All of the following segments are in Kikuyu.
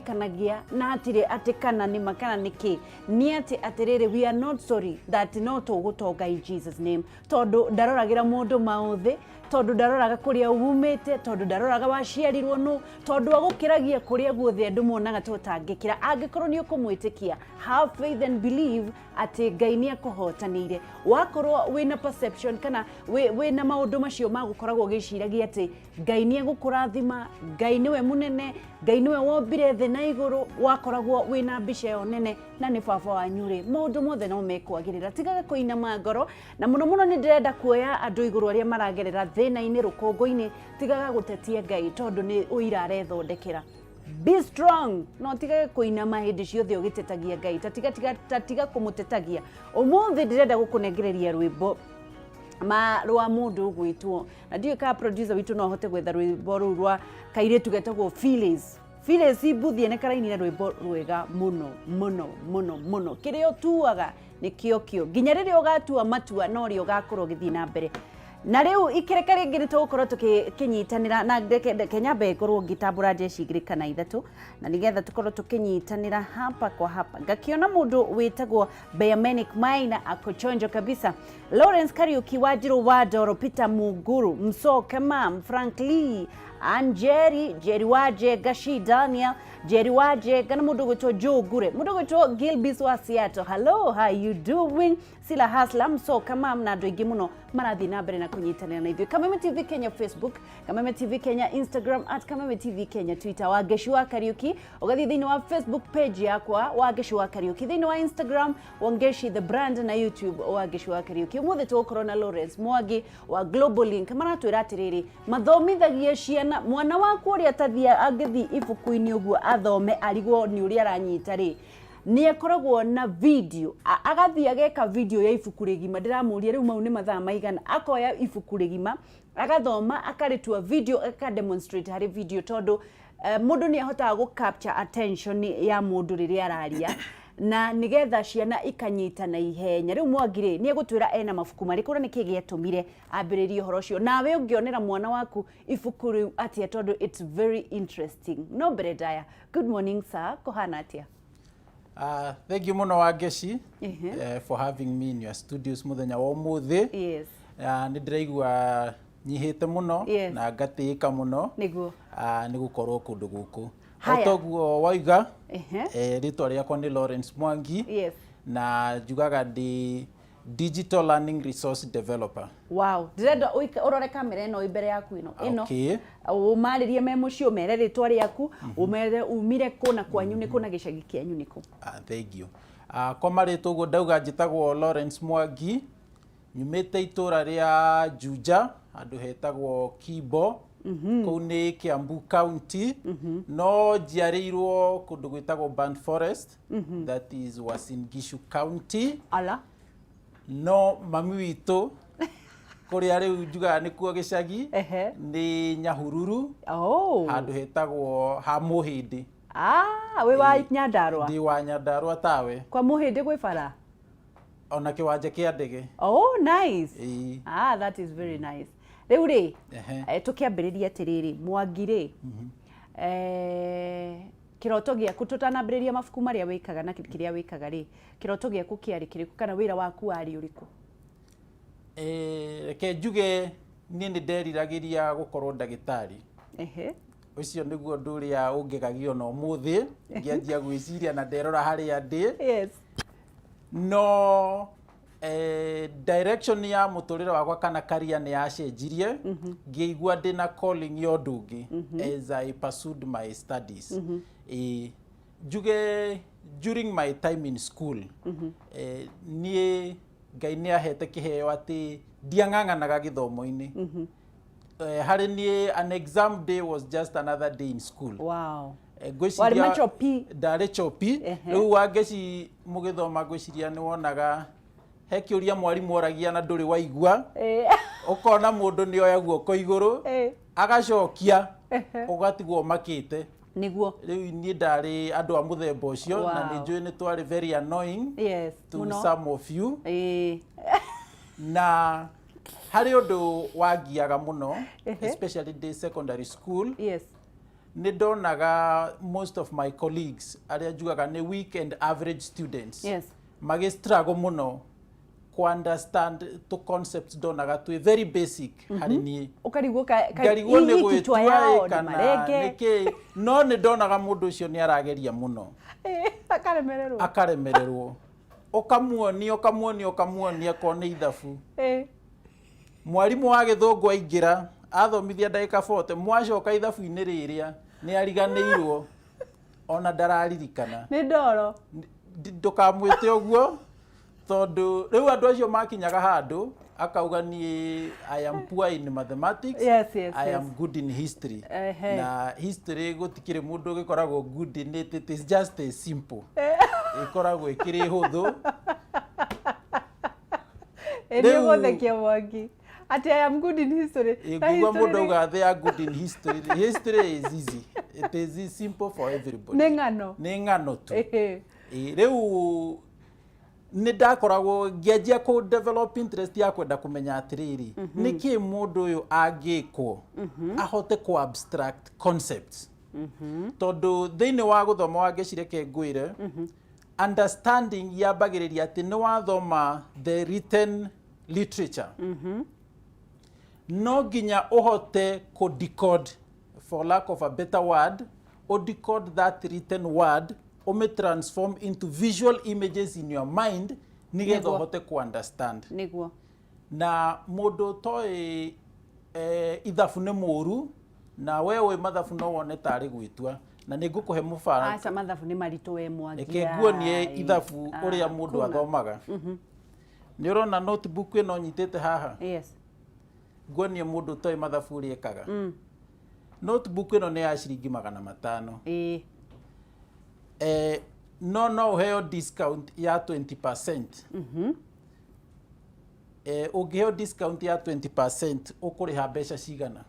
Kanagia na hatirĩ atĩ kana nĩma kana nĩkĩ, nĩ atĩ atĩrĩrĩ, we are not sorry that no tũgũtonga in Jesus name, tondũ ndaroragĩra mũndũ maũthĩ, tondũ ndaroraga kũrĩa umĩte, tondũ ndaroraga waciarirwo nũ, tondũ agũkĩragia kũrĩa guothe andũ monaga ta ũtangĩkĩra. Angĩkorwo nĩ ũkũmwĩtĩkia, have faith and believe atĩ Ngai nĩ akũhotanĩire. Wakorwo wĩna perception kana wĩna maũndũ macio ma gũkoragwo ũgĩciragia atĩ Ngai nĩ egũkũrathima, Ngai nĩwe mũnene, Ngai nĩwe wombire thĩ na igũrũ, wakoragwo wĩna mbica ĩyo nene na nĩ baba wanyu rĩ, maũndũ mothe no mekwagĩrĩra. Tigaga kũinama ngoro, na mũno mũno nĩ ndĩrenda kuoya andũ igũrũ arĩa maragerera thĩna-inĩ, rũkũngũ-inĩ, tigaga gũtetia Ngai tondũ nĩ ũira arethondekera. Be strong, no tigage kũinama hĩndĩ ciothe ũgĩtetagia Ngai, ta tiga, tiga, ta tiga kũmũtetagia. Ũmũthĩ ndĩrenda gũkũnengereria rwĩmbo ma rwa mũndũ ũgwĩtwo, na ndiũĩ kana producer witũ no ahote gwetha rwĩmbo rũu rwa kairĩtu getagwo Phyllis. Phyllis Mbuthie nĩ karainire rwĩmbo rwega mũno mũno mũno mũno. Kĩrĩa ũtuaga nĩkĩo kĩo, nginya rĩrĩa ũgatua matua no rĩo ũgakorwo ũgĩthiĩ na mbere. Na rĩu ikĩreka rĩngĩ nĩ tũgũkorwo tũkĩnyitanĩra na reke nyambe ngorwo ngĩtambũra njeci igĩrĩ kana ithatũ, na nĩgetha tũkorwo tũkĩnyitanĩra hapa kwa hapa. Ngakĩona mũndũ wĩtagwo Beamenic Maina ako chonjo kabisa, Lawrence Kariuki, Wanjiru wa Ndoro, Peter Muguru, Msoke Mam, Frank Lee, Anjeri Jerry Waje, Gashi Daniel, Jerry Waje, kana mũndũ ũgwĩtwo Joe Ngure, mũndũ ũgwĩtwo Gilbis wa Seattle, hello, how you doing? Sila Hasla, Msoka Mam na andũ aingĩ mũno marathiĩ na mbere na kũnyitanĩra na ithuĩ. Kameme TV Kenya Facebook, Kameme TV Kenya Instagram, @KamemeTV Kenya Twitter, Wangeci wa Kariuki, ũgathiĩ thĩinĩ wa Facebook page yakwa Wangeci wa Kariuki, thĩinĩ wa Instagram Wangeshi the brand, na YouTube Wangeci wa Kariuki. Ũmũthĩ tũgũkorwo na Lawrence Mwangi wa Global Link, maratwĩra atĩrĩrĩ, mathomithagia ciana, mwana waku ũrĩa atathia angĩthiĩ ibuku-inĩ ũguo athome arigwo nĩ ũrĩa aranyita rĩ, nĩ akoragwo na video, agathiĩ ageka video ya ibuku rĩgima. Ndĩramũria rĩu mau nĩ mathaa maigana, akoya ibuku rĩgima agathoma, akarĩtua video, aka demonstrate harĩ video, tondũ mũndũ nĩ ahotaga gũ capture attention ya mũndũ rĩrĩa araria, na nĩgetha ciana ikanyita na ihenya. Rĩu Mwangi rĩ, nĩ egũtwĩra ena mabuku marĩkũ na nĩkĩ gĩatũmire ambĩrĩrie ũhoro ũcio, nawe ũngĩonera mwana waku ibuku rĩu atĩa, tondũ it's very interesting. No mbere ndaya, good morning sir, kũhana atĩa? Thank you mũno Wangeci for having me in your studios mũthenya wa ũmũthĩ. Nĩ ndĩraigua nyihĩte mũno na ngatĩĩka mũno nĩ gũkorwo kũndũ gũkũ. Haya. O toguo wauga, rĩtwa rĩakwa nĩ Lawrence Mwangi na njugaga ndĩ digital learning resource developer. Wow, ndĩrenda ũrore kamera ĩno ĩ mbere yaku ĩno ĩno. Ũmarĩrie me mũciĩ, ũmere rĩtwa rĩaku, ũmere umire kũ na kwanyu nĩ kũ na gĩcagi kĩanyu nĩ kũ. Thank you. Kwa marĩtwa ũguo ndauga, njĩtagwo Lawrence Mwangi, nyumĩte itũra rĩa Juja, handũ hetagwo Kimbo, kũu nĩ Kiambu County, no njiarĩirwo kũndũ gwĩtagwo Burnt Forest, that is Uasin Gishu County. Ala. No mami witũ kũrĩa rĩu njugaga nĩkuo gĩcagi nĩ Nyahururu, handũ hetagwo ha Mũhĩndĩ. Ah, wĩ wa Nyandarũa? Ndĩ wa Nyandarũa tawe. Kwa Mũhĩndĩ gwĩ bara? Ona kĩwanja kĩa ndege. Oh, nice. Ĩĩ. Ah, that is very nice. Rĩu rĩ, tũkĩambĩrĩria atĩrĩrĩ, Mwangi rĩ, kĩroto gĩaku, tũtanambĩrĩria mabuku marĩa wĩkaga na kĩrĩa wĩkaga rĩ, kĩroto gĩaku kĩarĩ kĩrĩkũ kana wĩra waku warĩ ũrĩkũ? Reke njuge niĩ nĩ nderiragĩria gũkorwo ndagĩtarĩ. Ũcio nĩguo ũndũ ũrĩa ũngegagia ona ũmũthĩ ngĩanjia gwĩciria na nderora harĩa ndĩ. No direction ya mũtũrĩre wakwa kana career nĩ yacenjirie, ngĩigua ndĩna calling ya ũndũ ũngĩ as I pursued my studies. Njuge during my time in school, niĩ Ngai nĩ ahete kĩheo atĩ ndiang'ang'anaga gĩthomo-inĩ. Harĩ niĩ an exam day was just another day in school. Ngwĩciria Warĩ machopi. Ndarĩ chopi. Rĩu Wangeci, mũgĩthoma ngwĩciria nĩ wonaga he kĩũria mwarimũ oragia na ndũrĩ waigua, ũkona mũndũ nĩ oya guoko igũrũ agacokia, ũgatigwo makĩte. Rĩu niĩ ndarĩ andũ a mũthemba ũcio na nĩ njũĩ nĩ twarĩ very annoying to some of you. Na harĩ ũndũ wangiaga mũno, especially ndĩ secondary school. Nĩ ndonaga most of my colleagues arĩa njugaga nĩ weak and average students magĩ struggle mũno ku understand to concepts ndonaga twĩ very basic harĩ niĩ. Ũkarigwo Ngarigwo nĩ hihi kichwa gwĩtua yao ĩ nĩ kana marenge. nĩkĩ, no nĩ ndonaga mũndũ ũcio nĩ arageria mũno. Akaremererwo. Akaremererwo, ũkamuonia, ũkamuonia, ũkamuonia korwo nĩ ithabu. Mwarimũ wa gĩthũngũ aingĩra athomithia ndagĩka 40, mwacoka ithabu-inĩ rĩrĩa nĩ ariganĩirwo, ona ndararirikana. Nĩ ndoro. Ndũkamwĩte ũguo, tondũ rĩu andũ acio makinyaga handũ akauga, "Niĩ I am poor in mathematics, I am good in history." Na history gũtikĩrĩ mũndũ ũgĩkoragwo good in it, it is just a simple, ĩkoragwo ĩkĩrĩ hũthũ. Nĩ ũgũthekia Mwangi atĩ "I am good in history." Na Ngũigua history mũndũ auga they are good in history. History is easy, it is simple for everybody. Nĩ ng'ano. Nĩ ng'ano tu. Ĩ, rĩu nĩ ndakoragwo ngĩanjia kũ develop interest ya kwenda kũmenya atĩrĩrĩ, nĩkĩ mũndũ ũyũ angĩkwo ahote kũ abstract concepts, tondũ thĩinĩ wa gũthoma wa ngecireke ngwĩre, understanding yambagĩrĩria atĩ nĩ wathoma the written literature, no nginya ũhote kũ decode, for lack of a better word, o decode that written word, ũmĩ transform into visual images in your mind nĩgetha ũhote kũ understand. Na mũndũ ũtoĩ ithabu nĩ mũru, na we ũĩ mathabu no wone tarĩ gwĩtua, na nĩ ngũkũhe mũbano. Aca, mathabu nĩ maritũ we Mwangi. Reke nguonie Ai. ithabu ũrĩa mũndũ Kuna. athomaga. Nĩ ũrona notebook ĩno nyitĩte haha? Yes. Nguonie mũndũ ũtoĩ mathabu ũrĩa ekaga. Notebook ĩno nĩ ya ciringi 500. No ũheo discount ya 20%. Ũngĩheo discount ya 20%, ũkũrĩha mbeca cigana?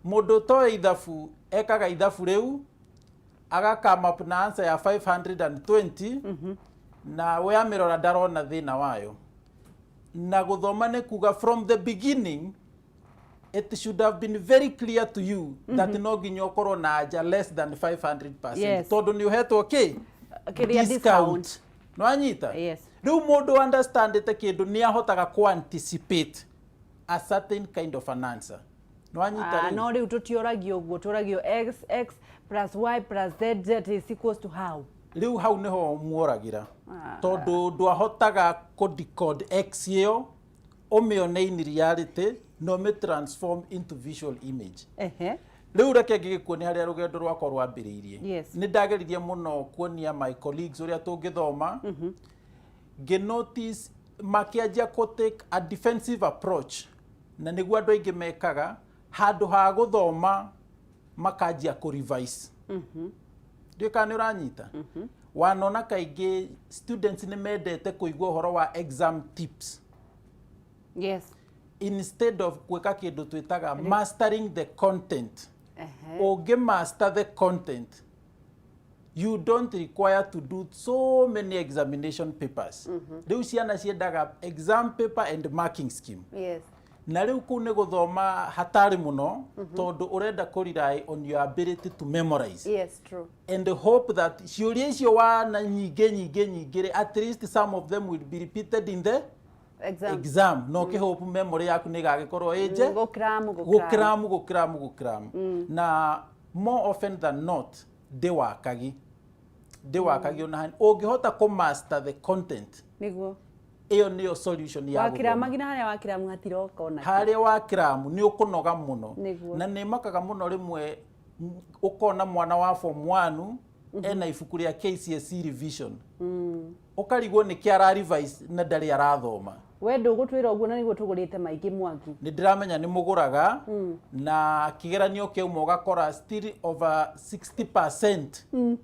Mũndũ ũtoĩ ithabu ekaga ithabu rĩu aga come up na answer ya 520, na we amĩrora ndarona thĩna wayo. Na gũthoma nĩ kuga from the beginning it should have been very clear to you that no nginya ũkorwo na anja less than 500%, tondũ nĩ ũhetwo kĩ? Kĩrĩa, discount. Nĩwanyita? Yes. Rĩu mũndũ understandĩte kĩndũ nĩ ahotaga kũ anticipate a certain kind of an answer. Nĩwanyita? Ah, Rĩu no rĩu tũtioragio ũguo, tũragio x x plus y plus z z is equals to how? Rĩu hau nĩho muoragĩra, Ah. tondũ ndwahotaga kũ decode x ĩyo, ũmĩone in reality na ũmĩ transform into visual image. Rĩu reke ngĩgĩkuonia harĩa rũgendo rwakwa rwambĩrĩirie. Nĩ ndageririe mũno kuonia my colleagues ũrĩa tũngĩthoma, ngĩ notice makĩanjia kũ take a defensive approach, na nĩguo andũ aingĩ mekaga. Handũ ha gũthoma makanjia kũ revise. Ndiũĩ kana nĩ ũranyita. Wanona kaingĩ students nĩ mendete kũigua ũhoro wa exam tips instead of gwĩka kĩndũ twĩtaga mastering the content. Ũngĩ master the content, you don't require to do so many examination papers. Rĩu ciana ciendaga exam paper and marking scheme. Na rĩu kũu nĩ gũthoma hatarĩ mũno, tondũ ũrenda kũ rely on your ability to memorize yes true and hope that ciũria icio wana nyingĩ nyingĩ nyingĩ rĩ, at least some of them will be repeated in the exam. Exam, no ũkĩhope memory yaku nĩ ĩgagĩkorwo ĩnje Gũcram, gũcram. Gũcram, gũcram, gũcram. Na more often than not ndĩwakagi, ndĩwakagi ona hanini ũngĩhota kũ master the content. Ĩyo nĩyo solution ya gũthoma. Wakĩramagi na harĩa wakĩramu hatiroka ona kĩ. Harĩa wakĩramu nĩ ũkũnoga mũno. Na nĩ makaga mũno rĩmwe ũkona mwana wa form 1 ena ibuku rĩa KCSE revision, ũkarigwo nĩkĩ ara revise na ndarĩ arathoma. We ndũgũtwĩra ũguo na nĩguo tũgũrĩte maingĩ, Mwangi. Nĩ ndĩramenya nĩ mũgũraga, na kĩgeranio kĩauma ũgakora still over 60%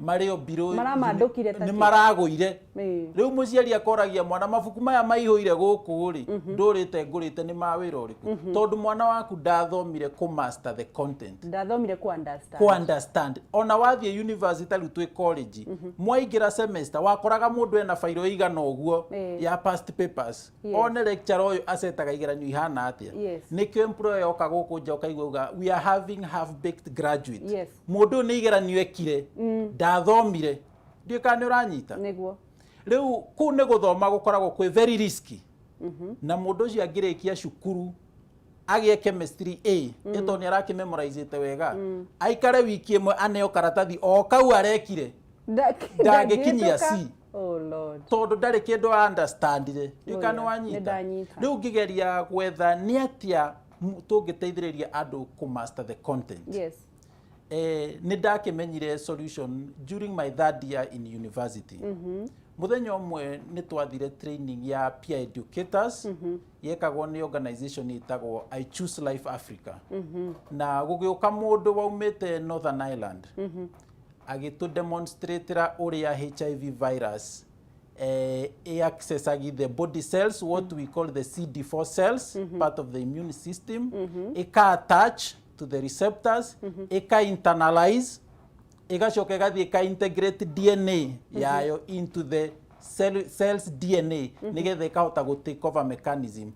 Marĩ o mbirũ. Maramandũkire ta nĩ kĩ? Maragũire. Rĩu Rĩu mũciari akoragia mwana, mabuku maya maihũire gũkũ rĩ, ndũrĩte ngũrĩte nĩ ma wĩra ũrĩkũ? Tondũ mwana waku ndathomire kũ master the content. Ndathomire ku understand. Ku understand. Ona wathiĩ university, rĩu twĩ college, mwaingĩra semester wakoraga mũndũ ena fairo ĩigana ũguo ya past papers. One lecturer ũyũ acetaga igeranio ihana atĩa. Nĩkĩo employer yoka gũkũ nja ũkaigua uga, "We are having half baked graduate." Mũndũ ũyũ nĩ igeranio ekire, ndathomire. Ndiũĩ kana nĩ ũranyita. Nĩguo. Rĩu kũu nĩ gũthoma gũkoragwo kwĩ very risky, na mũndũ ũcio angĩrĩkia cukuru agĩe chemistry A, ĩtondũ nĩ arakĩmemorizĩte wega, aikare wiki ĩmwe aneo karatathi o kau arekire, ndangĩkinyia C. Oh Lord. Tondũ ndarĩ kĩndũ understandire. Ndiũĩ kana nĩ Oh, yeah. wanyita. Nĩ ndanyita. Rĩu ngĩgeria gwetha nĩ atĩa tũngĩteithĩrĩria andũ kũ master the content. Nĩ ndakĩmenyire solution during my third year in university. Mũthenya ũmwe nĩ twathire training ya peer educators, yekagwo nĩ organization ĩtagwo I Choose Life Africa, na gũgĩũka mũndũ waumĩte Northern Ireland, agĩtũ demonstratera ũrĩa HIV virus accessagi the body cells, what we call the CD4 cells, part of the immune system, ĩka attach to the receptors, ĩka internalize, ĩgacoka ĩgathiĩ ĩka integrate DNA yayo into the cell's DNA, nĩgetha ĩkahota gũ take over mechanism,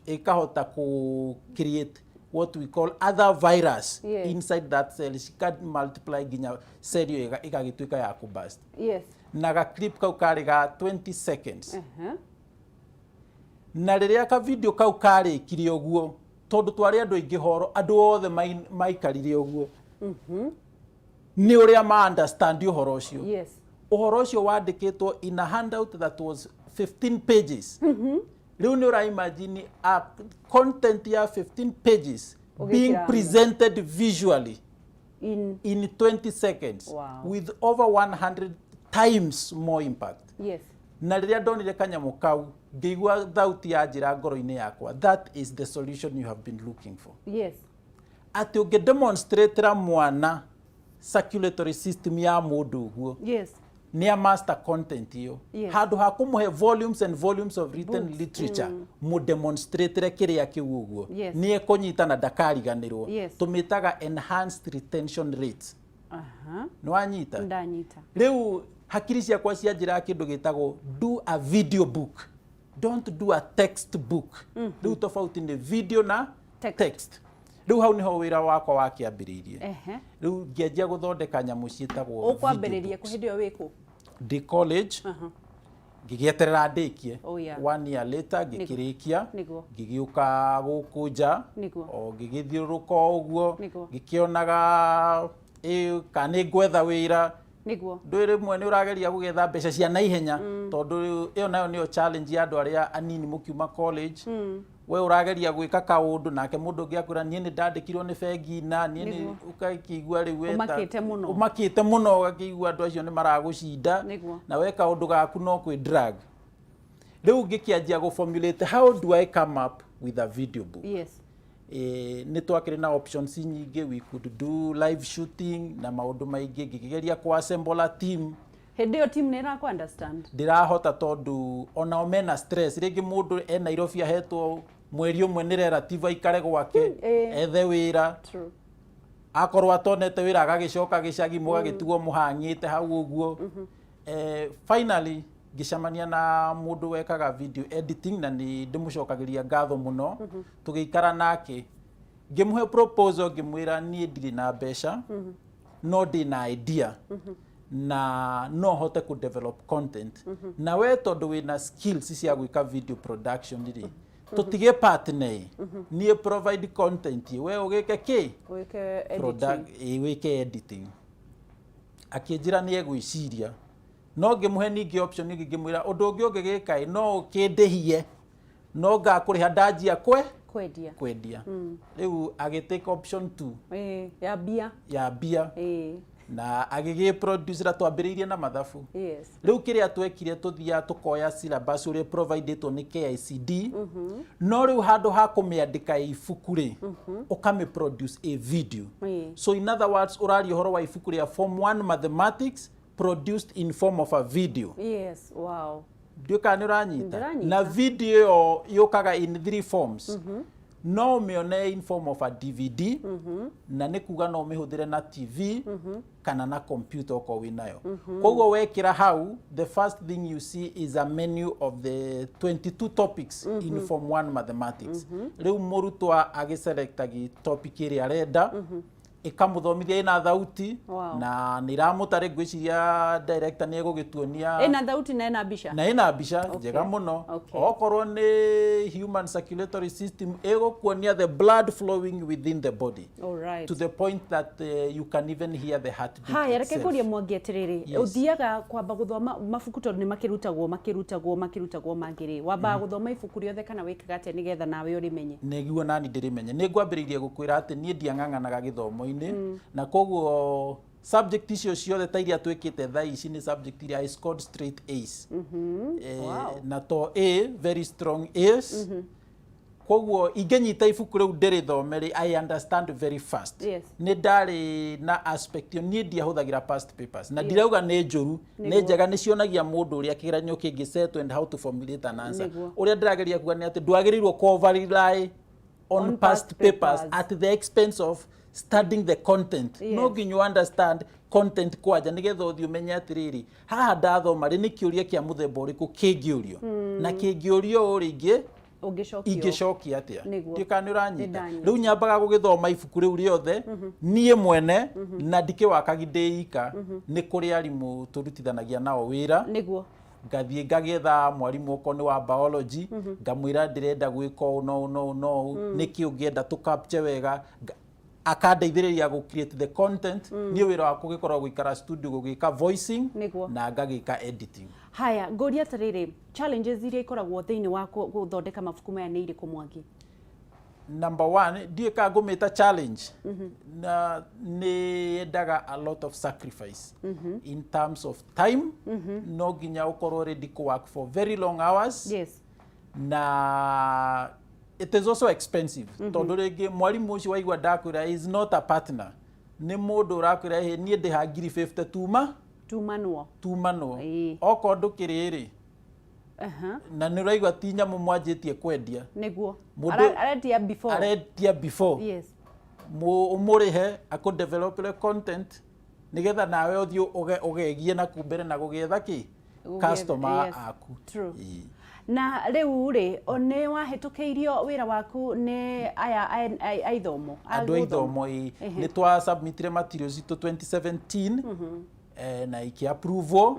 ĩkahota kũ create what we call other virus inside that cell, cika multiply nginya cell ĩyo ĩgagĩtuĩka ya kũ burst. Na ga clip kau karĩ ga 20 seconds. Na rĩrĩa ka video kau karĩkire ũguo, tondũ twarĩ andũ aingĩ horo, andũ othe maikarire ũguo nĩ ũrĩa ma understand ũhoro ũcio. Ũhoro ũcio wandĩkĩtwo in a handout that was 15 pages. Rĩu nĩ ũra imagine a content ya 15 pages being Ũgĩkĩra presented visually in in 20 seconds with over 100 times more impact. Na rĩrĩa ndonire kanyamũ kau, ngĩigua thauti ya njĩra ngoro-inĩ yakwa, "That is the solution you have been looking for." Atĩ ũngĩdemonstratera mwana circulatory system ya mũndũ ũguo, nĩ a master content ĩyo. Handũ ha kũmũhe volumes and volumes of written books, literature, mũdemonstratĩre kĩrĩa kĩu ũguo, nĩ ekũnyita na ndakariganĩrwo. Tũmĩtaga enhanced retention rate. Nĩ wanyita? Ndanyita. Rĩu hakiri ciakwa cianjĩraga kĩndũ gĩtagwo do a video book, don't do a text book. Rĩu tofauti nĩ video na text. Text. Rĩu hau nĩho wĩra wakwa wakĩambĩrĩirie. Rĩu ngĩanjia gũthondeka nyamũ ciĩtagwo video Ũkwambĩrĩria kũ? books. Hĩndĩ ĩyo wĩkũ? Ndĩ college, ngĩgĩeterera ndĩkie. One year later ngĩkĩrĩkia. Ngĩgĩũka gũkũ nja. O ngĩgĩthiũrũrũka o ũguo, ngĩkĩonaga kana nĩ ngwetha wĩra. Ndũĩ rĩmwe nĩ ũrageria gũgetha mbeca cia naihenya, tondũ ĩyo nayo nĩyo challenge ya andũ arĩa anini mũkiuma college. We ũrageria gwĩka kaũndũ, nake mũndũ ũngĩ akwĩra, "Niĩ nĩ ndandĩkirwo nĩ bengi," na niĩ nĩ ũgakĩigua rĩu weta Ũmakĩte mũno. Ũmakĩte mũno, ũgakĩigua andũ acio nĩ maragũcinda. Na we kaũndũ gaku no kwĩ drag. Rĩu ngĩkĩanjia gũ formulate, how do I come up with a video book? Nĩ twakĩrĩ na options nyingĩ. We could do live shooting na maũndũ maingĩ. Ngĩkĩgeria kũ assemble a team. Hĩndĩ ĩyo team nĩ ĩrakũ understand? Ndĩrahota, tondũ onao mena stress. Rĩngĩ mũndũ e Nairobi, ahetwo mweri ũmwe nĩ relative aikare gwake, ethe wĩra. Akorwo atonete wĩra, agagĩcoka gĩcagi, mũgagĩtigwo mũhang'ĩte hau ũguo. Finally ngĩcemania na mũndũ wekaga video editing, na nĩ ndĩmũcokagĩria ngatho mũno. Tũgĩikara nake, ngĩmũhe proposal, ngĩmwĩra niĩ ndirĩ na mbeca, no ndĩ na idea na no hote kũ develop content, na we tondũ wĩna skills cia gwĩka video production rĩ, tũtige partner, niĩ provide content, we ũgĩke kĩ? Wĩke editing. Wĩke editing. Akĩnjĩra nĩ egwĩciria, no ngĩmũhe ningĩ option ĩngĩ, ngĩmwĩra ũndũ ũngĩ ũngĩgĩka ĩ, no ũkĩndĩhie, no ngakũrĩha ndanjia kwe kwendia. Kwendia. Rĩu agĩtake option 2. Ya mbia. Ya mbia. Na agĩgĩ produce ra twambĩrĩirie na mathabu. Rĩu kĩrĩa twekire, tũthiaga tũkoya syllabus ũrĩa providĩtwo nĩ KICD, no rĩu handũ ha kũmĩandĩka ĩ ibuku rĩ, ũkamĩ produce a video. So in other words, ũraria ũhoro wa ibuku rĩa Form 1 Mathematics produced in form of a video. Ndiũĩ kana nĩ ũranyita. Ndĩranyita. Na video ĩyo yũkaga in three forms. No ũmĩone in form of a DVD, na nĩ kuga no ũmĩhũthĩre na TV kana na computer okorwo wĩ nayo. Koguo wekĩra hau, the first thing you see is a menu of the 22 topics in Form 1 Mathematics. Rĩu mũrutwo agĩselectagi topic ĩrĩa arenda, ĩkamũthomithia ĩna thauti. Na nĩ iramũtarĩ, ngwĩciria director nĩ egũgĩtuonia. Ĩna thauti na ĩna mbica. Na ĩna mbica njega mũno. Okorwo nĩ human circulatory system, ĩgũkuonia the blood flowing within the body to the point that you can even hear the heartbeat Haya, reke itself. ngũrie Mwangi atĩrĩrĩ. Yes. Ũthiaga kwamba gũthoma mabuku, tondũ nĩ makĩrutagwo, makĩrutagwo, makĩrutagwo mangĩ rĩ, wambaga gũthoma ibuku rĩothe kana wĩkaga atĩa nĩgetha nawe ũrĩmenye? Nĩguo nani ndĩrĩmenye, nĩ ngwambĩrĩirie gũkwĩra atĩ niĩ ndiang'ang'anaga gĩthomo-inĩ, na koguo subject icio ciothe ta iria twĩkĩte thaa ici nĩ subject iria I scored straight A's. Na to A, very strong A's. Koguo ingĩnyita ibuku rĩu ndĩrĩthome rĩ, I understand very fast. Nĩ ndarĩ na aspect ĩyo, niĩ ndiahũthagĩra past papers, na ndirauga nĩ njũru, nĩ njega, nĩ cionagia mũndũ ũrĩa kĩgeranio kĩngĩsetwo and how to formulate an answer. Ũrĩa ndĩrageria kuga nĩ atĩ ndwagĩrĩirwo kũ over rely on On past past papers papers. at the expense of studying the content. No nginya you understand content kwanja nĩgetha ũthiĩ ũmenye atĩrĩrĩ, haha ndathoma rĩ, nĩ kĩũria kĩa mũthemba ũrĩkũ kĩngĩũrio, na kĩngĩũrio ũũ rĩngĩ Ũngĩcokio. Ingĩcokia atĩa? Ndiũ kana nĩ ũranyita. Nĩndanyita. Rĩu nyambaga gũgĩthoma ibuku rĩu rĩothe niĩ mwene, na ndikĩwakagi ndĩ ika, nĩ kũrĩ arimũ tũrutithanagia nao wĩra. Ngathiĩ ngagĩetha mwarimũ, okorwo nĩ wa biology, ngamwĩra ndĩrenda gwĩka ũũ no ũũ no ũũ no ũũ, nĩkĩ ũngĩenda tũ capture wega. Akandeithĩrĩria gũ create the content. Niĩ wĩra wakwa ũgĩkorwo gũikara studio gũgĩka voicing na ngagĩka editing. Haya, ngũria atĩrĩrĩ, challenges iria ikoragwo thĩinĩ wa gũthondeka mabuku maya nĩ irĩkũ, Mwangi? Number one, ndiĩ ka ngũmĩta challenge, na nĩ yendaga a lot of sacrifice in terms of time. No nginya ũkorwo ready to work for very long hours. Na it is also expensive, tondũ rĩngĩ mwarimũ ũcio waigua ndakwĩra is not a partner, nĩ mũndũ ũrakwĩra, "Ĩ, niĩ ndĩha 50,000 tuma." Tumanwo. Tumanwo. Okorwo ndũkĩrĩ rĩ, na nĩ ũraigua ti nyamũ mwanjĩtie kwendia. Aretia before. Aretia before. Ũmũrĩhe akũdevelopere content nĩgetha nawe ũthiĩ ũgegie na kumbere na gũgĩetha kĩ customer aku. Na rĩu rĩ, nĩ wahĩtũkĩirio wĩra waku nĩ aya a ithomo a Andũ a gũthoma? ithomo, ĩ. Nĩ twa submitire materials citũ 2017, na ikĩ-approvo,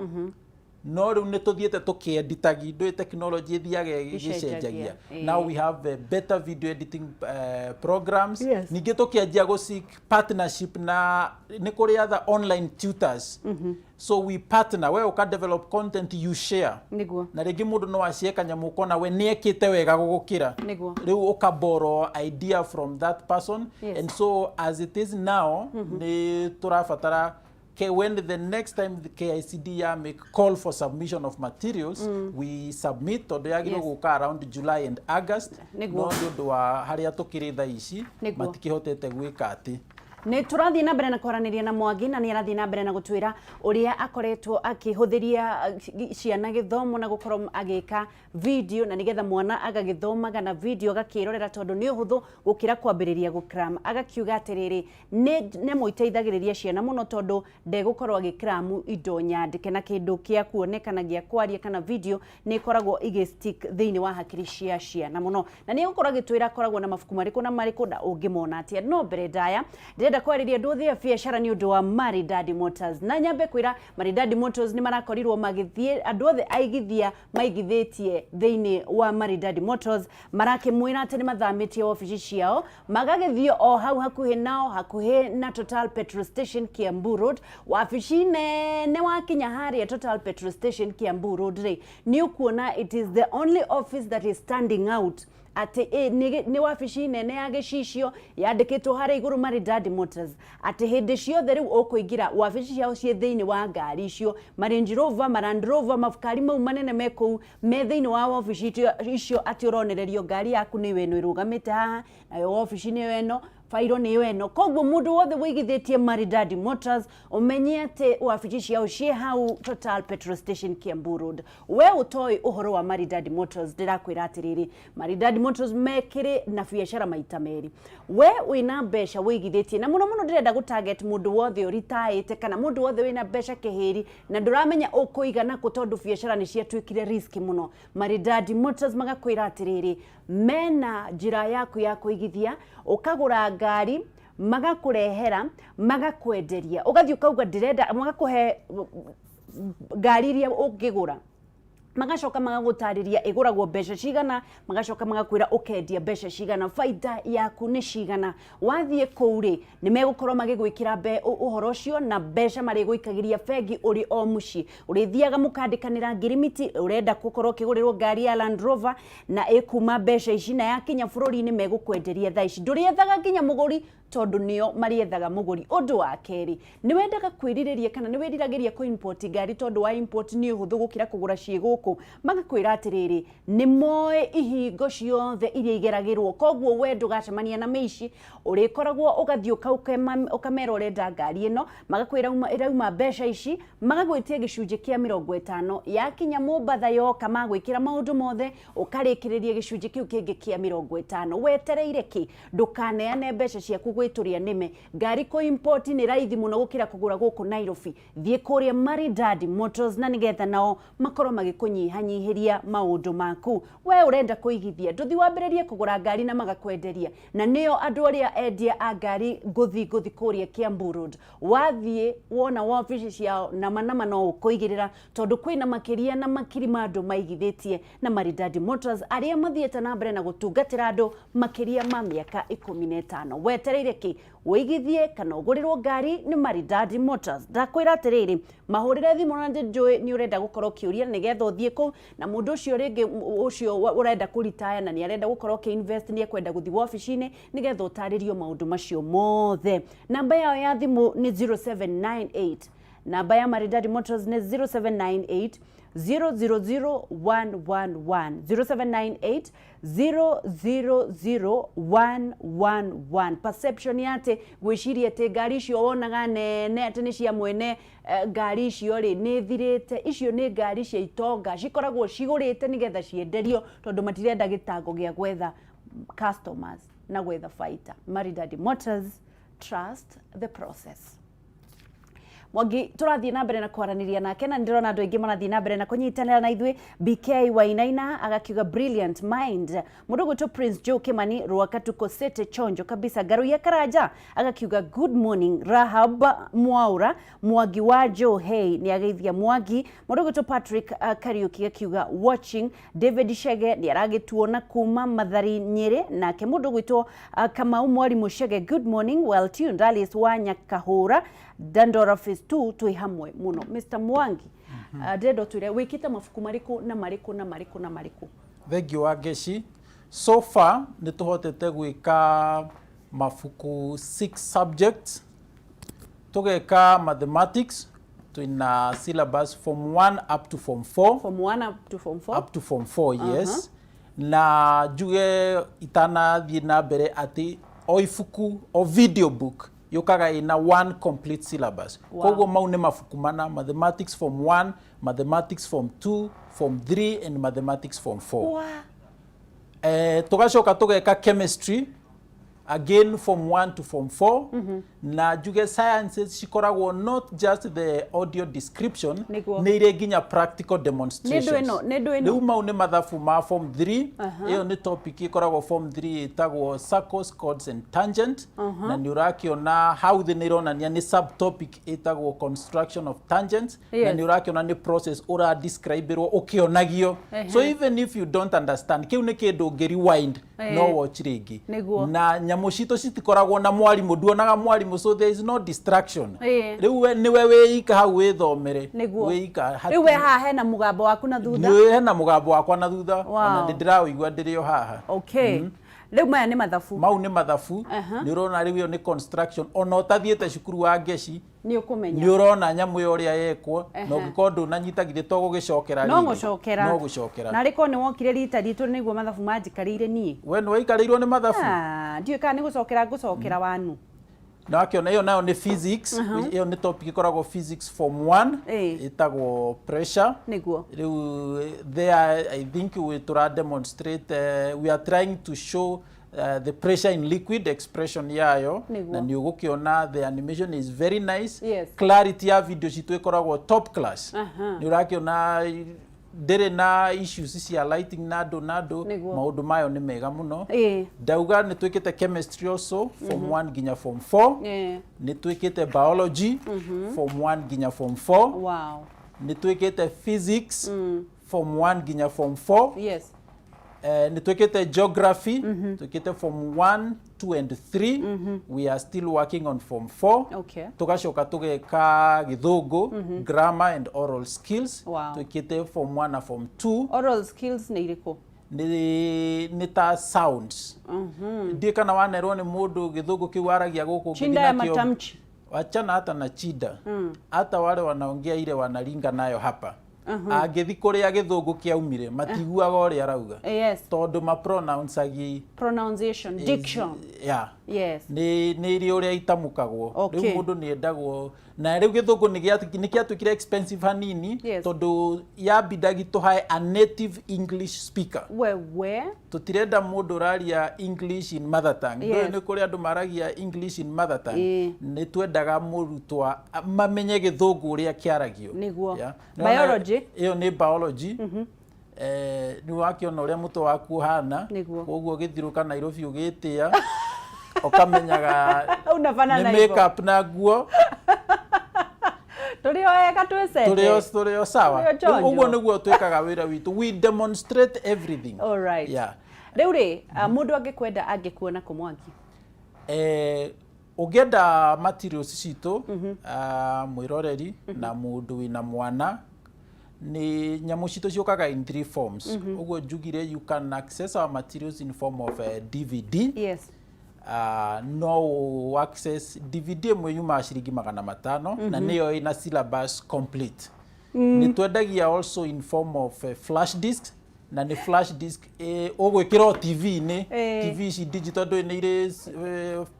no rĩu nĩ tũthiĩte tũkĩeditagi, ndũĩ technology ĩthiaga ĩcenjagia. ĩgĩcenjagia. Now we have better video editing programs. Ningĩ tũkĩanjia gũ seek partnership na nĩ kũrĩ other online tutors, so we partner, we ũka develop content, you share. Na rĩngĩ mũndũ no acie kanyamũ ũkona we nĩ ekĩte wega gũgũkĩra. Rĩu ũka borrow idea from that person. And so as it is now, nĩ tũrabatara when the next time the KICD ya make call for submission of materials, we submit, tondũ yagĩrĩirwo gũka around July and August. No nĩ ũndũ wa harĩa tũkĩrĩ thaa ici, matikĩhotete gwĩka atĩ. Nĩ tũrathiĩ na mbere na kwaranĩria na Mwangi, na nĩ arathiĩ na mbere na gũtwĩra ũrĩa akoretwo akĩhũthĩria ciana gĩthomo na gũkorwo agĩka video, na nĩgetha mwana agagĩthomaga na video, agakĩrorera, tondũ nĩ ũhũthũ gũkĩra kwambĩrĩria gũkram. Agakiuga atĩrĩrĩ, nĩ nyamũ iteithagĩrĩria ciana mũno, tondũ ndegũkorwo agĩkramu indo nyandĩke, na kĩndũ kĩa kuonekana gĩa kwaria kana video nĩ ĩkoragwo ĩgĩ stick thĩinĩ wa hakiri cia ciana mũno. Na nĩ egũkorwo agĩtwĩra akoragwo na mabuku marĩkũ na marĩkũ na ũngĩmona atĩa. No mbere ndaya, ndĩrenda kwarĩria andũ othe a biacara nĩ ũndũ wa Maridadi Motors, na nyambe kwĩra Maridadi Motors nĩ marakorirwo magĩthiĩ, andũ othe aigithia maigithĩtie thĩinĩ wa Maridadi Motors marakĩmwĩra atĩ nĩ mathamĩtie wabici ciao, magagĩthiĩ o hau hakuhĩ nao, hakuhĩ na Total Petrol Station, Kiambu Road, wabici nene. Wakinya harĩa Total Petrol Station, Kiambu Road rĩ, nĩ ũkuona it is the only office that is standing out. Atĩ nĩ wabici nene ya gĩcicio yandĩkĩtwo harĩa igũrũ Maridadi Motors, atĩ hĩndĩ ciothe rĩu ũkũingĩra wabici ciao ciĩ thĩinĩ wa ngari icio, ma Range Rover, ma Land Rover, makari mau manene me kũu, me thĩinĩ wa wabici icio, atĩ ũronererio ngari yaku nĩyo ĩno ĩrũgamĩte haha, nayo wabici nĩyo ĩno, bairo nĩyo ĩno. Koguo mũndũ wothe wĩigithĩtie Maridadi Motors, ũmenye atĩ wabici ciao ciĩ hau Total Petrol Station, Kiambu Road. We ũtoĩ ũhoro wa Maridadi Motors, ndĩrakwĩra atĩrĩrĩ, Maridadi Motors mekĩrĩ na biacara maita merĩ. We wĩna mbeca wĩigithĩtie, na mũno mũno ndĩrenda gũ target mũndũ wothe ũritaĩte kana mũndũ wothe wĩna mbeca kĩhĩri na ndũramenya ũkũiga nakũ tondũ biacara nĩ ciatuĩkire risk mũno. Maridadi Motors magakwĩra atĩrĩrĩ, mena njĩra yaku ya kũigithia, ũkagũra ngari, magakũrehera, magakwenderia, ũgathiĩ ũkauga ndĩrenda, magakũhe ngari iria ũngĩgũra, magacoka magagũtarĩria ĩgũragwo mbeca cigana, magacoka magakwĩra ũkendia mbeca cigana, baita yaku nĩ cigana. Wathiĩ kũu rĩ, nĩ megũkorwo magĩgwĩkĩra ũhoro ũcio na mbeca marĩgũikagĩria bengi ũrĩ o mũciĩ. Ũrĩthiaga mũkandĩkanĩra ngirimiti, ũrenda gũkorwo ũkĩgũrĩrwo ngari ya Land Rover na ĩkuma mbeca ici, na yakinya bũrũri-inĩ megũkwenderia thaa ici. Ndũrĩethaga nginya mũgũri tondũ nĩo marĩethaga mũgũri. Ũndũ wa kerĩ, nĩ wendaga kwĩrirĩria kana nĩ wĩriragĩria kũ import ngari tondũ wa import nĩ ũhũthũ gũkĩra kũgũra ciĩ gũkũ. Magakwĩra atĩrĩrĩ, nĩ moĩ ihingo ciothe iria igeragĩrwo, koguo we ndũgacemania na mĩici. Ũrĩkoragwo ũgathiĩ ũkamera ũrenda ngari ĩno, magakwĩra ĩrauma mbeca ici, magagwĩtia gĩcunjĩ kĩa 50. Yakinya Mombatha yoka, magwĩkĩra maũndũ mothe, ũkarĩkĩrĩria gĩcunjĩ kĩu kĩngĩ kĩa 50. Wetereire kĩ? Ndũkaneane mbeca ciaku gwĩtũria nĩme. Ngari kũ import nĩ raithi mũno gũkĩra kũgũra gũkũ Nairobi. Thiĩ kũrĩa Maridadi Motors na nĩgetha nao makorwo magĩkũnyihanyihĩria maũndũ maku. We ũrenda kũigithia, ndũthi wambĩrĩrie kũgũra ngari na magakwenderia, na nĩo andũ arĩa endia a ngari ngũthi ngũthi kũrĩa Kiambu Road. Wathiĩ wona wabici ciao, nama nama no ũkũigĩrĩra tondũ kwĩna makĩria na makiri ma andũ maigithĩtie na Maridadi Motors arĩa mathiĩte na mbere na gũtungatĩra andũ makĩria ma mĩaka 15. Wetereire kĩ? Wĩigithie kana ũgũrĩrwo ngari nĩ Maridadi Motors. Ndakwĩra atĩrĩrĩ, mahũrĩre thimũ, na njũĩ nĩ ũrenda gũkorwo ũkĩũria nĩgetha ũthiĩ kũu na mũndũ ũcio rĩngĩ ũcio ũrenda kũritaya na nĩ arenda gũkorwo ũkĩ invest, nĩ ekwenda gũthiĩ wabici-inĩ nĩgetha ũtarĩrio maũndũ macio mothe. Namba yao ya thimũ nĩ 0798, namba ya Maridadi Motors nĩ 0798 000111, 0798 000111. Perception ya atĩ gwĩciria atĩ ngari icio wonaga nene atĩ nĩ cia mwene ngari icio rĩ, nĩ thirĩte. Icio nĩ ngari cia itonga cikoragwo cigũrĩte nĩgetha cienderio tondũ matirenda gĩtango gĩa gwetha customers na gwetha baita. Maridadi Motors, trust the process. Mwangi tũrathiĩ na mbere na kwaranĩria nake na nĩndĩrona andũ aingĩ marathiĩ na mbere na kũnyitanĩra na ithuĩ. BK Wainaina agakiuga, "Brilliant mind." Mũndũ gwĩtwo Prince Joe Kimani, Rwakatuko City, chonjo kabisa. Ngaruiya Karanja agakiuga, "Good morning." Rahab Mwaura, Mwangi wa Joe, hey, nĩ ageithia Mwangi. Mũndũ gwĩtwo Patrick Kariuki akiuga, "Watching." David Shege nĩ aragĩtuona kuma Mathari, Nyĩrĩ. Nake mũndũ gwĩtwo Kamau Mwarimũ Shege, "Good morning, well tuned." Alice wa Nyakahũra, Dandora Phase 2, twĩ hamwe mũno. Mr Mwangi, ndĩrenda ũtwĩre wĩkĩte mabuku marĩkũ na marĩkũ na marĩkũ na marĩkũ. Thank you, Wangeshi. So far nĩ tũhotete gwĩka mabuku six subjects. Tũgeka mathematics, twĩna syllabus form 1 up to form 4. Form 1 up to form 4. Up to form 4, yes. Na njuge itanathiĩ na mbere atĩ o ibuku, o video book yũkaga ĩna one complete syllabus. Koguo mau nĩ mabuku mana: mathematics form 1, mathematics form 2, form 3 and mathematics form 4. Tugacoka tugeka chemistry again, form 1 to form 4. Na njuge sciences cikoragwo not just the audio description, nĩ irĩ nginya practical demonstrations. Nĩ ndũ ĩno, nĩ ndũ ĩno. Rĩu mau nĩ mathabu ma form 3. Ĩyo nĩ topic ĩkoragwo form 3 ĩtagwo circles, chords and tangent, na nĩ ũrakĩona hau thĩ nĩ ĩronania nĩ subtopic ĩtagwo construction of tangents, na nĩ ũrakĩona nĩ process ũra describe-ĩrwo ũkĩonagio. So even if you don't understand, kĩu nĩ kĩndũ ũngĩ rewind, no watch rĩngĩ. Na nyamũ Nyamũ citũ citikoragwo na mwarimũ, nduonaga mwarimũ, so there is no distraction. Rĩu we nĩwe wĩika hau wĩthomere. Nĩguo. Wĩika. Rĩu we haha hena mũgambo waku na thutha. Nĩ hena mũgambo wakwa na thutha. Ona nĩ ndĩraũigua ndĩrĩ o haha. Okay, rĩu maya nĩ mathabu. Mau nĩ mathabu. Nĩ ũrona rĩu ĩyo nĩ construction, ona ũtathiĩte cukuru wa ngeci Nĩ ũkũmenya. Nĩ ũrona nyamũ ĩyo ũrĩa yekwo, na ũngĩkorwo ndũnanyita, githĩ to gũgĩcokera No rĩngĩ? Gũcokera. No gũcokera. Na rĩkorwo nĩ wokire rita ritũ, nĩguo mathabu manjikarĩire niĩ. We nĩ waikarĩirwo nĩ mathabu. Ah, ndiũĩ kana nĩ gũcokera ngũcokera wanu. Na wakĩona ĩyo nayo nĩ physics. Ĩyo nĩ topic ĩkoragwo physics form 1. Ĩtagwo pressure. Rĩu there I think we tura demonstrate, we are trying to show the pressure in liquid, expression yayo. Na nĩ ũgũkĩona the animation is very nice. Clarity ya video citũ ĩkoragwo top class. Nĩ ũrakĩona ndĩrĩ na issues cia lighting na ndũ na ndũ. Maũndũ mayo nĩ mega mũno. Ndauga nĩ twĩkĩte chemistry also, form 1 nginya form 4. Nĩ twĩkĩte biology, form 1 nginya form 4. Nĩ twĩkĩte physics, form 1 nginya form 4. Nĩ twĩkĩte geography, twĩkĩte form 1, 2 and 3. We are still working on form 4. Tũgacoka tũgeka gĩthũngũ, grammar and oral skills. Twĩkĩte form 1 na form 2. Oral skills nĩ irĩkũ? Nĩ ta sounds. Ndiĩ kana wanerwo nĩ mũndũ gĩthũngũ kĩu waragia gũkũ. Chinda ya matamchi. Wachana hata na chida, hata wale wanaongea ile wanaringa nayo hapa, angĩthi kũrĩa gĩthũngũ kĩaumire matiguaga ũrĩa arauga. Tondũ mapronounceagi. Pronunciation, diction. Yeah. Nĩ iria ũrĩa itamũkagwo. Rĩu mũndũ nĩ endagwo na rĩu gĩthũngũ nĩ gĩatuĩkire expensive hanini. Tondũ yambindagi tũhae a native English speaker. Wewe. Tũtirenda mũndũ ũraria English in mother tongue. Ndũĩ nĩ kũrĩ andũ maragia English in mother tongue. Nĩ twendaga mũrutwo mamenye gĩthũngũ ũrĩa kĩaragio. Yeah. Biology? Ĩyo nĩ biology. Nĩ wakĩona ũrĩa mũtwe waku ũhana. Koguo ũgĩthiũrũka Nairobi ũgĩtĩa ũkamenyaga Unafanana nĩ hivyo. Makeup na nguo. Tũrĩ o ega twĩcete. Tũrĩ o sawa. Tũrĩ o chonjo. Ũguo nĩguo twĩkaga wĩra witũ, we demonstrate everything. All right. Rĩu rĩ, mũndũ angĩkwenda angĩkuona kũ, Mwangi? Ũngĩenda materials citũ, mwĩroreri na mũndũ wĩna mwana, nĩ nyamũ citũ ciũkaga in three forms. Ũguo njugire, you can access our materials in form of a DVD. No ũ access DVD ĩmwe yumaga ciringi 500, na nĩyo ĩna syllabus complete. Nĩ twendagia also in form of flash disk, na nĩ flash disk ũgwĩkĩra o TV-inĩ. TV ici digital ndũĩ nĩ irĩ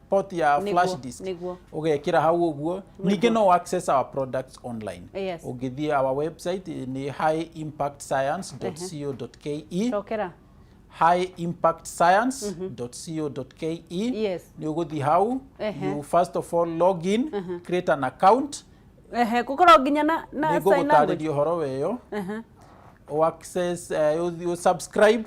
port ya flash disk. Ũgekĩra hau ũguo. Ningĩ no access our products online. Ũngĩthiĩ our website, nĩ highimpactscience.co.ke. Cokera. highimpactscience.co.ke. Nĩ ũgũthiĩ hau. You first of all log in, create an account. Ehe, gũkorwo nginya na Nĩ sign language. ngũgũtarĩria ũhoro weyo. O access, ũthiĩ subscribe,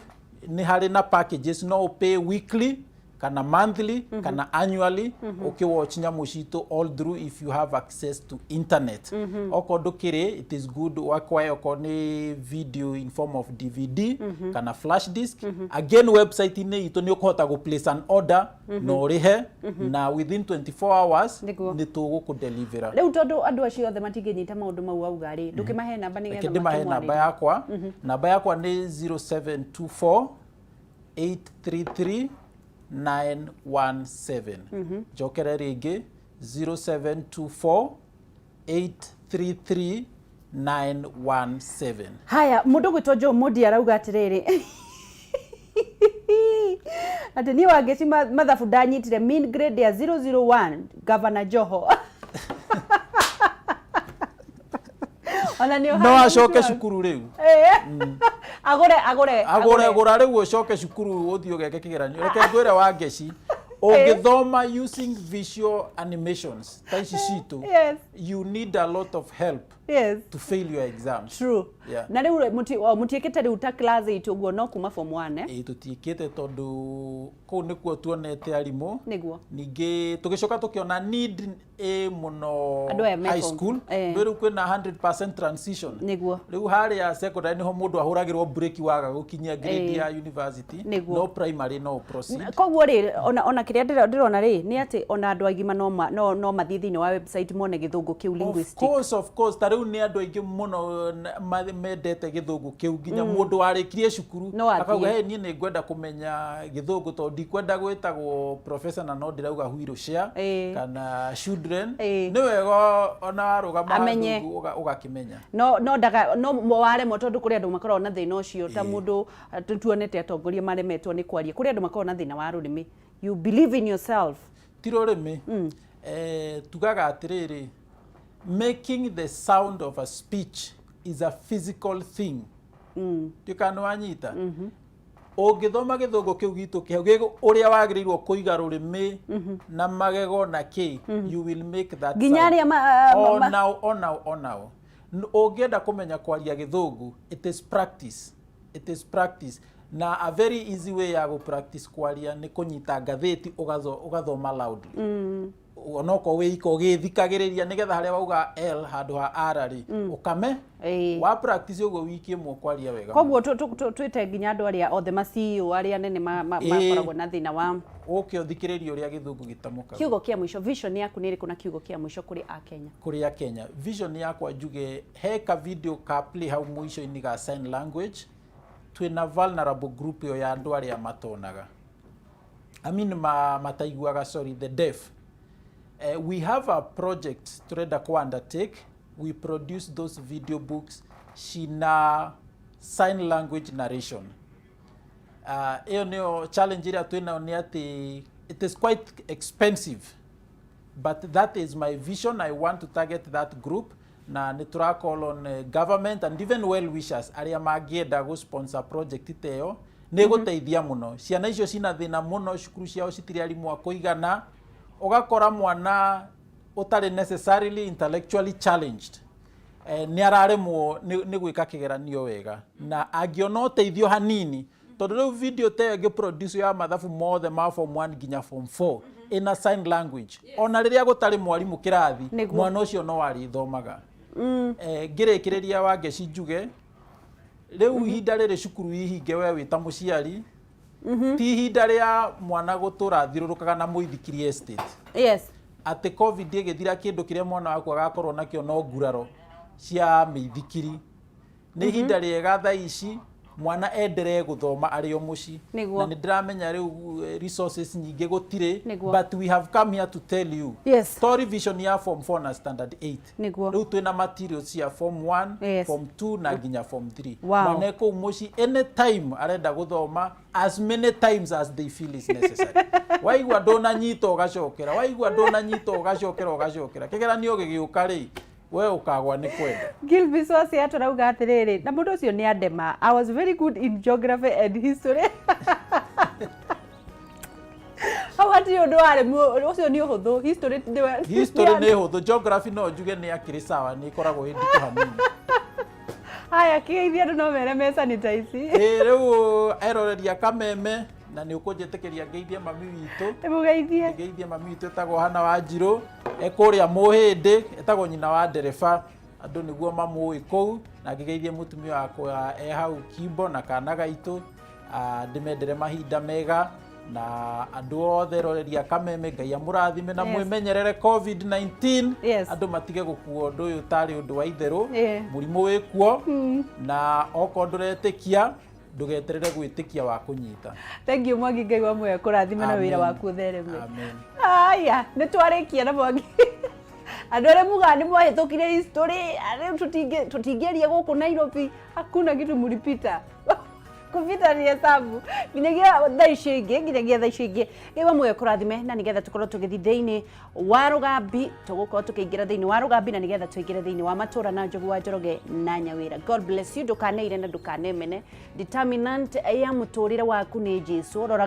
nĩ harĩ na packages, no ũpay weekly kana monthly kana annually, ũkĩwatch nyamũ citũ all through if you have access to internet. Okorwo ndũkĩrĩ, it is good acquire okorwo nĩ video in form of DVD kana flash disk. Again, website-inĩ itũ nĩ ũkũhota gũ place an order na ũrĩhe, na within 24 hours nĩ tũgũkũdelivera. Rĩu tondũ andũ acio othe matingĩnyita maũndũ mau auga rĩ, ndũkĩmahe namba Reke nĩgetha ndĩmahe namba makĩmwarĩrie. yakwa. Namba yakwa nĩ 0724 833 917. Njokere rĩngĩ, 0724 833 917. Haya, mũndũ gwĩtwo Joe Mũndi arauga atĩrĩrĩ, atĩ niĩ Wangeci mathabu ndanyitire mean grade ya 001, Governor Joho ona nĩ No acoke cukuru rĩu. Agũre agũre. Agũre, gũra rĩu, ũcoke cukuru ũthiĩ ũgeke kĩgeranio. Reke ngwĩre Wangeci, ũngĩthoma using visual animations ta ici citũ, you need a lot of help to fail your exams. True. Na rĩu mũtiĩkĩte rĩu ta class 8 ũguo, no kuma form 1, eh? Ĩĩ, tũtiĩkĩte tondũ kũu nĩkuo tuonete arimũ. Ningĩ tũgĩcoka tũkĩona need Ĩ mũno. Andũ aya me high school. Rĩu kwĩna 100% transition. Rĩu harĩa secondary nĩho mũndũ ahũragĩrwo break waga gũkinyia grade ya university. No primary no proceed. Koguo rĩ, ona kĩrĩa ndĩrona rĩ, nĩ atĩ ona andũ agima no mathiĩ thĩinĩ wa website mone gĩthũngũ kĩu Of linguistic. course, of course. Ta rĩu nĩ andũ aingĩ mũno mendete gĩthũngũ kĩu, nginya mũndũ warĩkirie cukuru No athiĩ. Akauga, "Hey, niĩ nĩ ngwenda kũmenya gĩthũngũ tondũ ndikwenda gwĩtagwo professor na no ndĩrauga wheelchair kana children." Nĩ wega ona warũgama Amenye. handũ ũgakĩmenya. No ndaga no waremwo, tondũ kũrĩ andũ makoragwo na thĩna ũcio, ta mũndũ tuonete atongoria maremetwo nĩ kwaria. Kũrĩ andũ makoragwo na thĩna wa rũrĩmĩ. You believe in yourself. Ti rũrĩmĩ. Tugaga atĩrĩrĩ, making the sound of a speech is a physical thing. Ndiũĩ nĩ wanyita. Ũngĩthoma gĩthũngũ kĩu gitũ kĩhau ũrĩa wagĩrĩirwo kũiga rũrĩmĩ na magego na kĩ, you will make that Nginya sound. arĩa Onao, onao, onao. Ũngĩenda kũmenya kwaria gĩthũngũ, it is practice, it is practice. Na a very easy way ya gũ practice kwaria nĩ kũnyita ngathĩti ũgathoma loudly, onokorwo wĩ ika ũgĩthikagĩrĩria, nĩgetha harĩa wauga L handũ ha R rĩ, ũkame. Wa practice ũguo wiki ĩmwe, kwaria wega. Koguo twĩte nginya andũ arĩa othe ma CEO arĩa nene makoragwo na thĩna wa Ũke ũthikĩrĩrie ũrĩa gĩthũngũ gĩtamũkagwo. Kiugo kĩa mũico, vision yaku nĩ ĩrĩkũ, na kiugo kĩa mũico kũrĩ akenya? Kũrĩa Kenya, vision yakwa, njuge he ka video ka play hau mũico-inĩ ga sign language. Twĩna vulnerable group ĩyo ya andũ arĩa matonaga, I mean mataiguaga, sorry, the deaf. We have a project turenda ku undertake. We produce those video books cina sign language narration. Ĩyo nĩyo challenge ĩrĩa twĩnayo, nĩ atĩ it is quite expensive, but that is my vision. I want to target that group, na nĩ tũra call on government and even well wishers arĩa mangĩenda gũ sponsor project ta ĩyo. Nĩ gũteithia mũno ciana icio cina thĩna mũno. Cukuru ciao citirĩ arimũ a kũigana. Ũgakora mwana ũtarĩ necessarily intellectually challenged nĩ araremwo nĩ gwĩka kĩgeranio wega, na angĩona ũteithio hanini, tondũ rĩu video ta ĩyo ĩngĩproduce ya mathabu mothe ma form 1 nginya form 4 ina sign language, ona rĩrĩa gũtarĩ mwarimũ kĩrathi, mwana ũcio no arĩthomaga. Ngĩrĩkĩrĩria, Wangeci, njuge rĩu ihinda rĩrĩ cukuru ihinge, we wĩ ta mũciari, ti ihinda rĩa mwana gũtũra athiũrũrũkaga na mũithikiri estate, atĩ COVID ĩgĩthira kĩndũ kĩrĩa mwana waku agakorwo nakĩo no nguraro cia mĩithikiri. Nĩ ihinda rĩega thaa ici mwana enderee gũthoma arĩ o mũciĩ. Na nĩ ndĩramenya rĩu resources nyingĩ gũtirĩ, but we have come here to tell you to revision ya form 4 na standard 8. Rĩu twĩna materials cia form 1, form 2 na nginya form 3. Mwana e kũu mũciĩ anytime arenda gũthoma, as many times as they feel is necessary. Waigua ndũnanyita, ũgacokera. Waigua ndũnanyita, ũgacokera, ũgacokera. Kĩgeranio gĩgĩũka rĩ, we ũkagwa nĩ kwenda. Gilbis waci atũrauga atĩrĩrĩ, na mũndũ ũcio nĩ andema, "I was very good in geography and history." Hau hatirĩ ũndũ warĩ ũcio nĩ ũhũthũ, history History nĩ hũthũ, geography no njuge nĩ akĩrĩ sawa, nĩ ĩkoragwo ĩ nditũ hanini. Haya, kĩgeithia andũ no mere me sanitize. Ĩ, rĩu eroreria kameme, na nĩ ũkũnjĩtĩkĩria ngeithie mami witũ. Mũgeithie. Ngeithie mami witũ etagwo Hana Wanjirũ, e kũrĩa Mũhĩndĩ, etagwo nyina wa ndereba, andũ nĩguo mamũĩ kũu. Na ngĩgeithie mũtumia wakwa e hau Kimbo na kana gaitũ. Ndĩmendere mahinda mega, na andũ othe roreria kameme, Ngai amũrathime na mwĩmenyerere COVID-19. Andũ matige gũkua ũndũ ũyũ tarĩ ũndũ wa itherũ. Mũrimũ wĩ kuo, na okorwo ndũretĩkia, ndũgeterere gwĩtĩkia wa kũnyita. Thank you, Mwangi. Ngai wa muoyo kũrathima na wĩra Amen. waku ũthereme. Amen. Aya, nĩ twarĩkia na Mwangi. Andũ arĩa mugaga nĩ mwahĩtũkire history, rĩu tũtingĩaria gũkũ Nairobi, hakuna kitu mlipita. Kupita ni hesabu nginyagia thaa icio ingĩ, nginyagia thaa icio ingĩ. Ngai wa muoyo kũrathime, na nĩgetha tũkorwo tũgĩthiĩ thĩinĩ wa rũgambi, tũgũkorwo tũkĩingĩra thĩinĩ wa rũgambi, na nĩgetha tũingĩre thĩinĩ wa matũra na Njogu wa Njoroge na Nyawĩra. God bless you. Ndũkaneire na ndũkanemene. Determinant ya mũtũrĩre waku nĩ Jesu. Roraga.